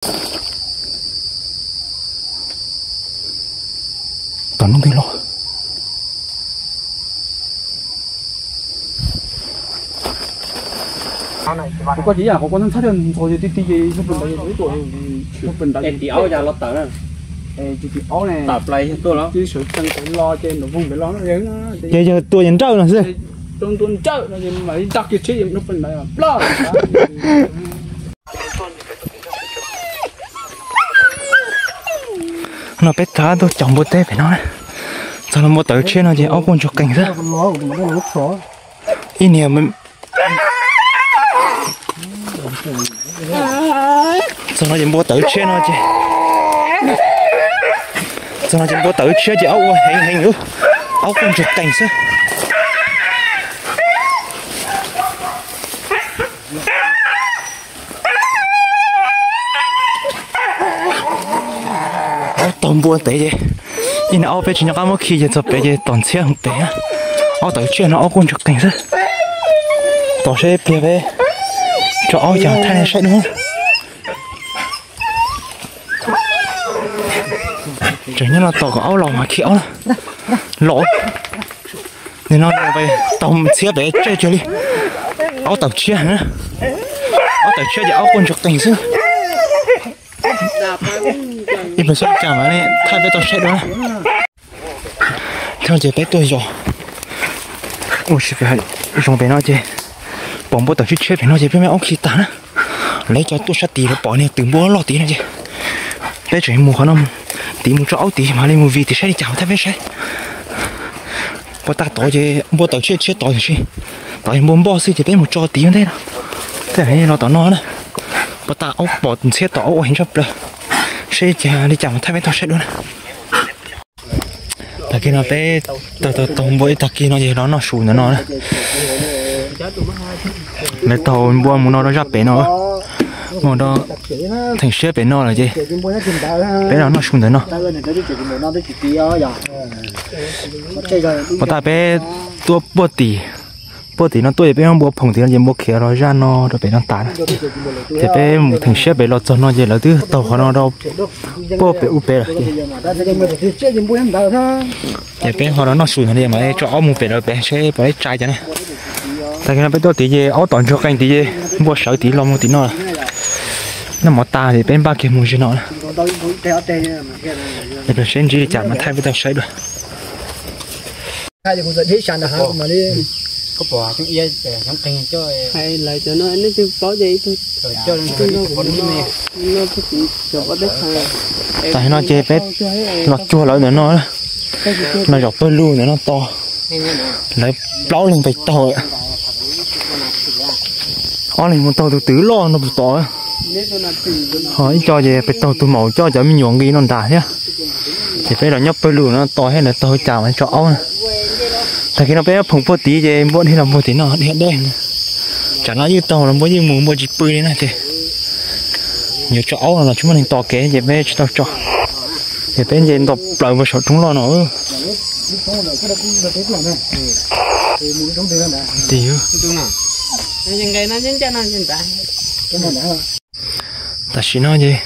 Tom no twg los? Koj tsis yam qhov koj ntxhab ntxhov yog ti ti ces lub pes ntawd, lub pes ntawd tim aub los tawm na. Tim aub ne, tawm plaws tuaj los. Tib sawv tsees pem los ces nram voog pem los no. Ces yog tua ces nrawj no xwb. Tua nrawj no ces mam li dag kiag tsheb lub pes ntawd ploj. No peb tab tuaj caum npua teb pem no na. Txog los npua tawv tshiab no ces aub quaj ntsuag qees xwb. Ib niag txog no ces npua tawv tshiab no ces, txog no ces npua tawv tshiab ces aub ua heev heev, aub quaj ntsuag qees xwb. Aub taug npua ntev ces ib niag aub peb tsis nco qab muab khi ces txog pem ces tom ntxhiab pem. Aub tawv tshiab no aub quaj ntsuag qees xwb. Tos saib pliag peb tso aub cas thaij nej saib dua. Tseem nyob no tos kom aub los mas khi aub na. Los, nim no taug ntxhiab pem tseg kiag li. Aub tawv tshiab na. Aub tawv tshiab ces aub quaj ntsuag qees xwb. Ib pliag xwb cas mas thaij peb tau saib dua na. Thaum ces peb tuaj yos ua si pem, zoo pem no ces pom npua tawv tshiab tshiab pem no ces peb muab aub khi tag na. Lawv cov tuaj sab tid lawv pom niag twm npua loj tid no ces peb tseem mus qhov no, tid mus tso aub tid mam li mus vij tid saib li cas mas thaij peb saib. Puas tas tod ces npua tawv tshiab tshiab tod tiam sis tod yog npua npoj xwb ces peb mus tso tid ua ntej no. Tej zaum los tom no na. Puas tas aub pom ntxhiab tod aub ua heev tshaj plaws. Saib li cas mas thaij peb tau saib dua na. Tag kis no peb taug taug npua ib tag kis no ces los noj su ntawm no na. Lawv taug npua mus no rau zaj pem no, mus rau theem siab pem no lawm ces peb los noj su ntawm no. Puas tas peb tuaj puag tim, puag tim no tuaj ces peb muab npua phoom tim no ces npua khiav los zaj no rau pem no tas na. Ces peb mus theem siab pem los txog no ces lawv twb taug qhov no rau puag pem ub pem lawm ces. Ces peb ho los noj su ntawm no mas tso aub mus pem lawv pem seb puas tau tsa cas na. Tag kis no peb tuaj tid ces aub tom ntsuag qees tid ces npua sawv tid los mus tim no lawm. Noj mov tas ces peb npaj kiag mus ze no na. Seb ntsib li cas mas thaij peb tau saib dua. Tas no ces peb los cuag lawv ntawm no, los zaum pawg lug ntawm no tos. Lawv plaub leeg pem taug, ob leeg mus taug tus twm loj no puag tod, ho ib co ces pem taug tus maum coj cov me nyuam nqis no nrad thiab. Ces peb los nyob pawg lug no tos thiab lawv taug cas mas tso aub na. Tag kis no peb phoom puag tid ces npua dhia los puag tim no dhia deb. Tsam no yeej taug los npua yeej mus npua tsis pw li na ces yuav tso aub no los tsis muaj neeg tos kev ces peb tsis tau tso. Ces peb nce nto plaws puag saum roob loj no. Tam sim no ces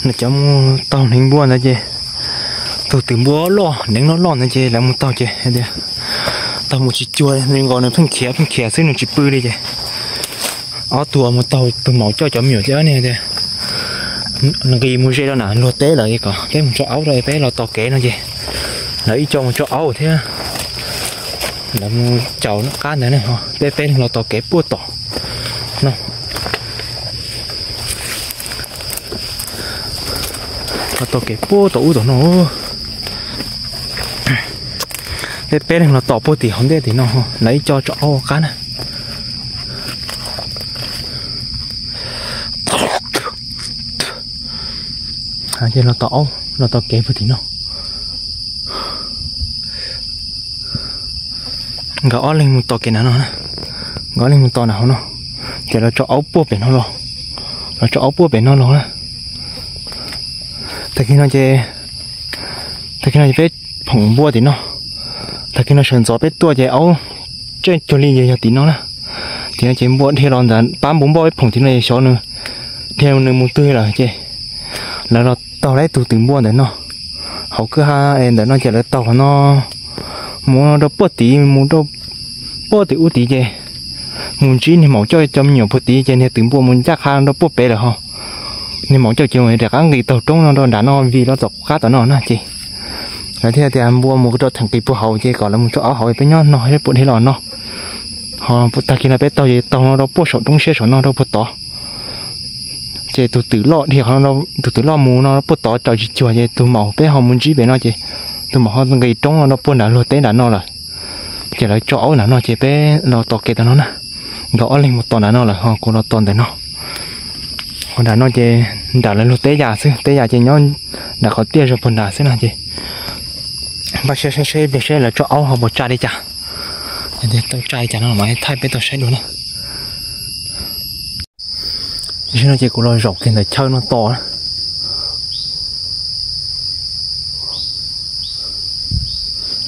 nws cov mus taug hneev npua ntawd ces tus twm npua loj hneev loj loj ntawd ces lawv mus taug ces tias taug mus tsis cuag li, nkaus nws pheej khiav pheej khiav xwb nws tsis pw li ces ob tug mus taug tus maum coj cov me nyuam ces ob niag tias nqis mus ze rau nram luag teb lawm es kom peb mus tso aub rau peb los tos kev no ces lawv ib co mus tso aub thiab lawv mus caum qab ntawd ne, peb peb leeg los tos kev puag tom no. Los tos kev puag tom ub tom no. Peb peb leeg los tos puag tim hauv ntej tim no, lawv ib co tso aub qab na. Ces los tos aub, los tos kev puag tim no. Nkawd ob leeg mus tos kev nram no, nkawd ob leeg mus tos nram hauv no, ces lawv tso aub puag pem no los, lawv tso aub puag pem no los na. Tag kis no ces, tag kis no ces peb phoom npua tim no, tag kis no sawv ntxov peb tuaj ces aub tsej cuag li ces yog tim no na. Tim no ces npua dhia los ntawd pab npua npoj peb phoom tim no es xyov nws Thiab nws mus twg lawm ces lawv los taug lawv tus twm npua ntawm no. Hauv kwj ha ntawm no ces lawv taug qhov no mus rau puag tid, mus rau puag tim ub tid ces mus ntsib niag maum coj cov me nyuam puag tid ces niag twm npua mus ncaj qha rau puag pem lawm ho. Niag maum coj ces mus rov qab nqis taug roob no rau nram no vim lawv tom qab tom no na ces lawv thiaj tias npua mus rau theem qis puag hauv ces kom lawv mus tso aub hauv, peb nyob no thiab puag deb los no. Ho tag kis no peb taug ces taug no rau puag saum roob siab saum no rau puag tod. Ces tus twm loj dhia qhov no, tus twm loj mus no puag tod raws tsis cuag ces tus maum peb ho mus ntsib pem no ces tus maum ho nqis roob no rau puag nram luag teb nram no lawm. Ces lawv tso aub nram no ces peb los tos kev tom no na. Nkawd ob leeg mus tos nram no lawm ho kuv los tos ntawm no. Ho nram no ces nram lawv luag teb yas xwb, teb yas ces nyob nram qhov tiaj zog puag nram xwb no ces npaj siab saib seb ib pliag seb lawv tso aub ho puas tsa li cas. Tau tsa li cas no mas thaij peb tau saib dua na. Tam sim no ces kuv los zaum kiag ntawm chaw no tos na.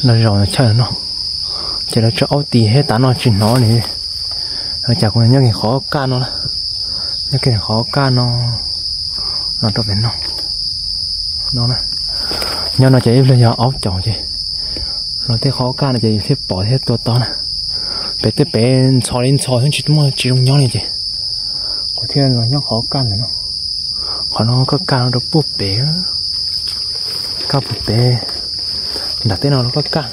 Los zaum ntawm chaw no ces lawv tso aub tid thiab tav no tsis hnov li. Cas kuv nyob kiag qhov kaj no, nyob kiag qhov kaj no los rau pem no. Nyob no ces ib pliag yog aub caum ces los tej qhov kaj no ces yus thiaj pom thiab tua tau na. Pem tej pem ntxhov li ntxhov xwb tsis muaj tsis zoo nyob li ces kuv thiaj los nyob qhov kaj ntawm no. Qhov no kaj kaj no rau puag pem, kaj puag pem. Nram tej no los kaj kaj,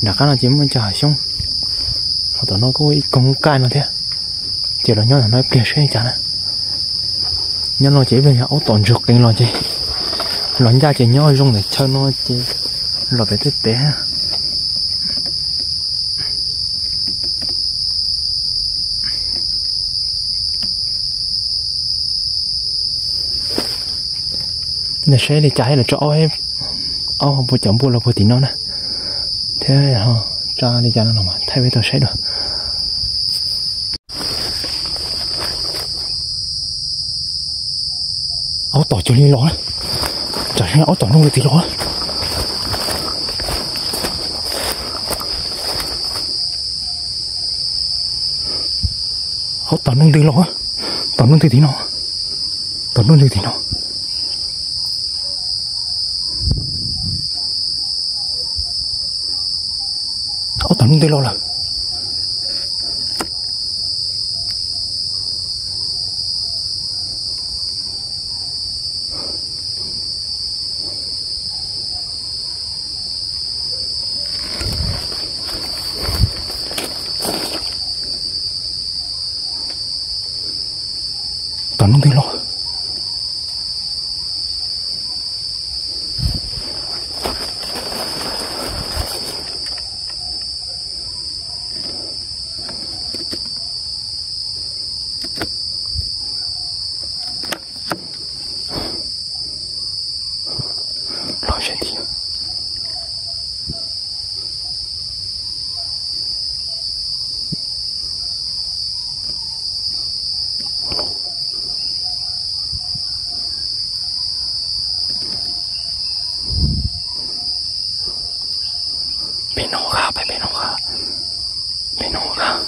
nram qab no ces muaj cov hav xyoob. Ho tom no kuj ib koog kaj no thiab. Ces los nyob ntawm no ib pliag saib li cas na. Nyob no ces ib pliag yog aub tom ntsuag qees los ces los ncaj ces nyob zoo ntawm chaw no ces los pem tej pem. Saib li cas thiab lawv tso aub, aub ho puas caum npua los puag tim no na, thiab tsa li cas no los mas thaij peb tau saib dua. Aub tom cuag li los, tsam aub tom nroog li tim los. Aub tom nroog ntws los, tom nroog ntws tim no, tom nroog ntws tim no. Aub tom nroog ntws los lawm. Tom nroog ntws los. Los saib thiab. Pem no qab, pem no qab, pem no qab.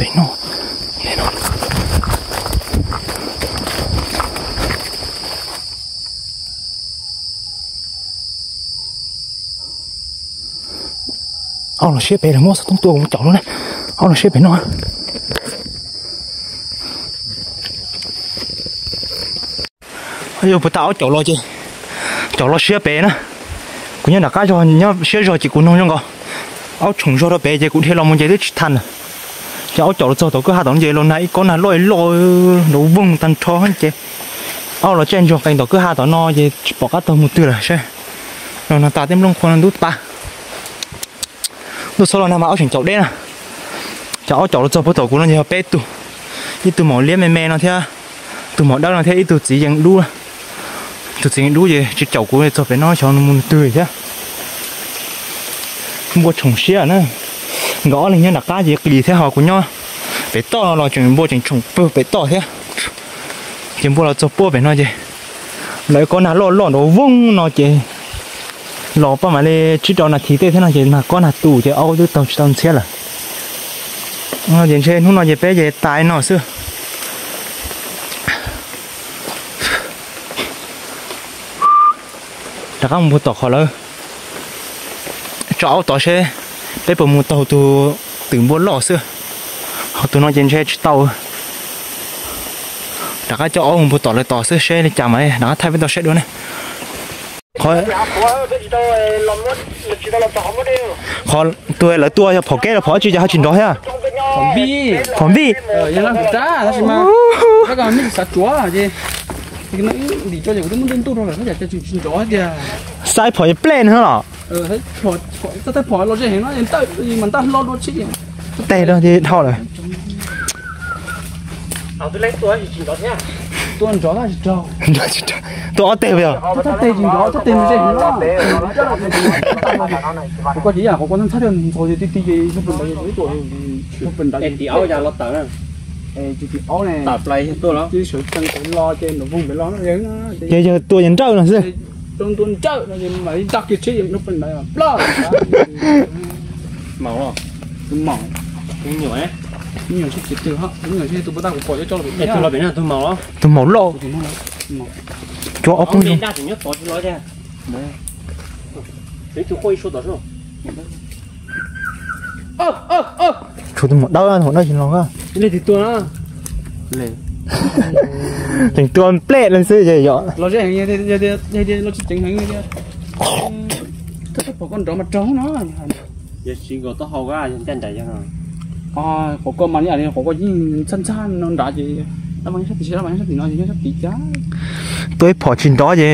Pem no, pem no. Aub los siab pem lawm, muab xov tooj tua mus caum lawm na. Aub los siab pem no. Yog puas tas aub caum los ces, caum los siab pem na. Kuv nyob nram qab zog, nyob siab zog ces kuv noog zoo nkaus. Aub tshoom zog rau pem ces kuv dhia los mus ces twb tsis tau na. Ces aub caum los txog tom kwj ha tom no ces los nag ib kob nag loj loj nrov voog tag nrho ces aub los caij ntsoog qees tom kwj ha tom no ces tsis pom qab taug mus twg lawm seb. Los nag tas tej nplooj qhuav no ntub tas. Ntuj txhob los nag mas aub tseem caum deb na. Ces aub caum los txog puag tom kuv no ces yog peb tug, ib tug maum liab me me no thiab, tus maum dawb no thiab ib tug txiv yees dub. Tus txiv yees dub ces tsis caum kuv txog pem no xyov mus twg thiab. Npua tshoom siab na. Nkawd ob leeg nyob nram qab ces qis thiab ho kuv nyob pem toj no los tseem npua tseem tshoom pawg pem toj thiab. Ces npua los txog puag pem no ces lawv kob nag loj loj nrov voog no ces los paj mam li tsib rau nas this tej thiab no ces nag kob nag tus ces aub twb taug tsis tau ntxhiab lawm. Ces ntshe hnub no ces peb ces tas no xwb. Rov qab mus puag tom qhov lawv tso aub tod seb peb puas mus taug tus twm npua loj xwb. Ho tus no ces ntshe tsis tau. Rov qab coj aub mus puag tom lawv tod xwb seb li cas mas rov qab thaij peb tau saib dua ne. Qhov, qhov tus lawv tua yog phom keb los phom dab tsi ces ho tsis nrov thiab? Phom npij. Xav phom plej no los? Teg dhau lawm. Tua ob teg yog? Ces yog tua yog nrawj no xwb. Tus maum loj. Cuab ob peb tshuav tus maum dawb, tus maum dawb tsis los. Tseem tua nplej no xwb ces yog. Qhov ko mas li qhov ko yeej ntxhab ntxhab no nrad ces tua ib phom tsis nrov ces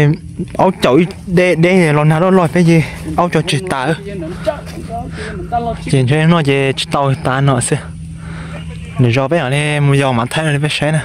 aub caum ib deb deb los nag loj loj peb ces aub tso tseg tas. Ces ntshe no ces tsis tau tas no xwb. Nws zov peb mam li mus yos mam thaij no li peb saib na.